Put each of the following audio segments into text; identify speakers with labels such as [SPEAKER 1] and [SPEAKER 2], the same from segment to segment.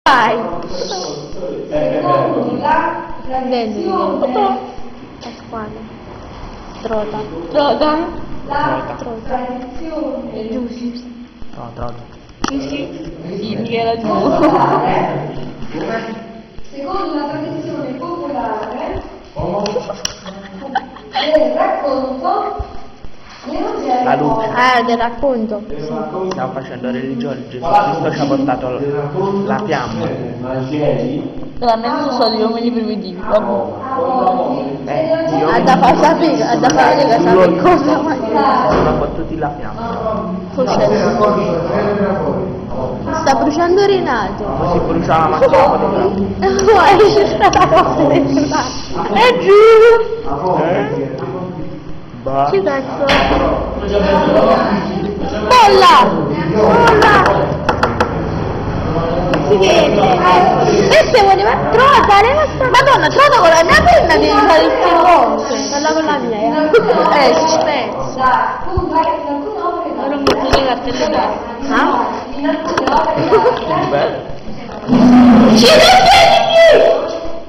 [SPEAKER 1] Vai!
[SPEAKER 2] Secondo la tradizione,
[SPEAKER 1] Pasquale. Trota. Trota.
[SPEAKER 2] la
[SPEAKER 1] Trota.
[SPEAKER 2] tradizione
[SPEAKER 1] Giussi.
[SPEAKER 3] No, trota.
[SPEAKER 1] Giussi? Sì, Michela giù.
[SPEAKER 2] popolare, secondo la tradizione popolare del racconto
[SPEAKER 3] La luce.
[SPEAKER 1] Ah, del racconto.
[SPEAKER 3] Stiamo facendo religione, Gesù Cristo ci ha portato la fiamma.
[SPEAKER 4] Veramente sono stati gli uomini primitivi, vabbè.
[SPEAKER 3] Gli
[SPEAKER 1] Ha da far sapere, ha da far vedere sapere cosa mangiare.
[SPEAKER 3] Sono fottuti la fiamma.
[SPEAKER 1] Cos'è? Sta bruciando Renato.
[SPEAKER 3] Così brucia la macchina fotografica.
[SPEAKER 1] No, c'è stata la cosa dentro. E giù!
[SPEAKER 3] Eh? Bah.
[SPEAKER 1] Che cazzo? Bolla! Bolla! Si vede! Queste voleva... Trota, leva sta... Madonna, trota con la mia penna devi fare queste cose! Parla con la mia, eh! Si spezza!
[SPEAKER 2] da in alcune opere
[SPEAKER 4] Ora metto le cartelle d'arte.
[SPEAKER 1] Ah?
[SPEAKER 2] in alcune opere d'arte
[SPEAKER 3] Bello.
[SPEAKER 1] Ciro, siediti!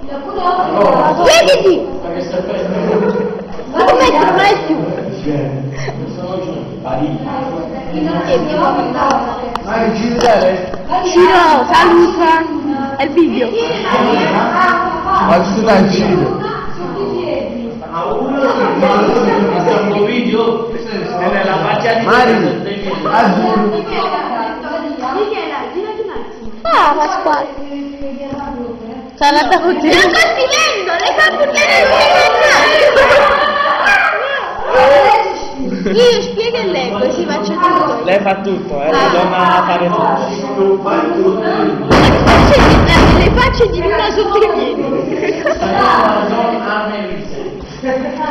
[SPEAKER 2] in alcune opere d'arte
[SPEAKER 1] Siediti! Non metto mai più!
[SPEAKER 2] in alcune opere d'arte
[SPEAKER 1] Ciro, saluta! È il video!
[SPEAKER 5] Ma ci dai il giro?
[SPEAKER 2] sotto i piedi
[SPEAKER 5] Mari, azzurro.
[SPEAKER 1] Ah, Pasquale! Sono andata con te! Lo sto scrivendo! Le fa Io spiego e leggo, si faccio tutto.
[SPEAKER 3] Lei fa tutto, eh, la donna fare tutto.
[SPEAKER 1] Le facce di luna sotto i piedi.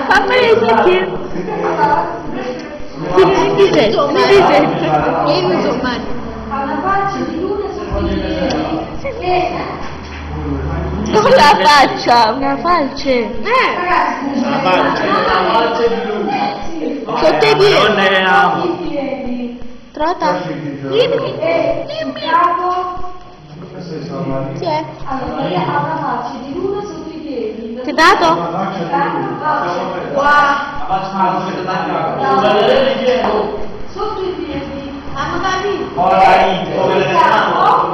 [SPEAKER 1] Fammele sentire. Sì, mi sento, mi sento.
[SPEAKER 2] Ha una faccia di luna sotto i piedi e
[SPEAKER 1] Con la faccia, una falce.
[SPEAKER 2] Ragazzi,
[SPEAKER 3] Una falce.
[SPEAKER 1] Sotto i piedi.
[SPEAKER 3] Non ne amo.
[SPEAKER 2] i piedi
[SPEAKER 1] Trota. Dimmi.
[SPEAKER 2] e il
[SPEAKER 1] Dimmi.
[SPEAKER 2] capo.
[SPEAKER 1] Chi è?
[SPEAKER 2] Allora, Maria ha una faccia di luna sotto i piedi.
[SPEAKER 1] Ti è dato?
[SPEAKER 2] Sotto i piedi.
[SPEAKER 1] Abbiamo capito.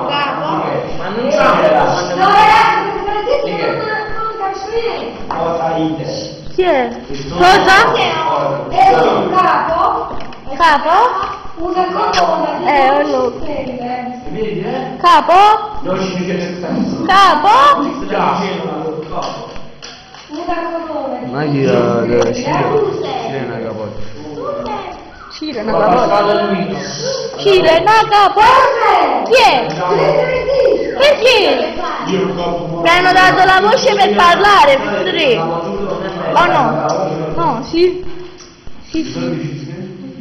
[SPEAKER 2] Capo.
[SPEAKER 3] Ma non c'è.
[SPEAKER 2] No, ragazzi, queste frasi non capisco niente.
[SPEAKER 1] Chi è? Cosa?
[SPEAKER 2] E sul capo
[SPEAKER 1] Capo?
[SPEAKER 2] una corona di
[SPEAKER 1] Allora.
[SPEAKER 2] 12 stelle.
[SPEAKER 1] Capo? Capo?
[SPEAKER 2] Una corona di
[SPEAKER 5] Ma chi è? Ciro? Ciro è una capoccia.
[SPEAKER 1] Ciro è una capoccia. Ciro è una capoccia. Chi è? Perché? Mi hanno dato la voce per parlare, per tre. O no? No, sì. Sì, sì.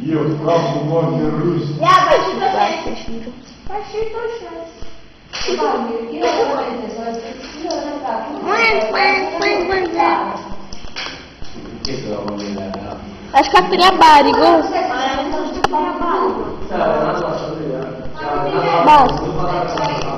[SPEAKER 5] Io proprio voglio il russo.
[SPEAKER 1] Grazie, Ciro.
[SPEAKER 2] Io veramente sono io in realtà
[SPEAKER 1] La scarpina a barico. Basta.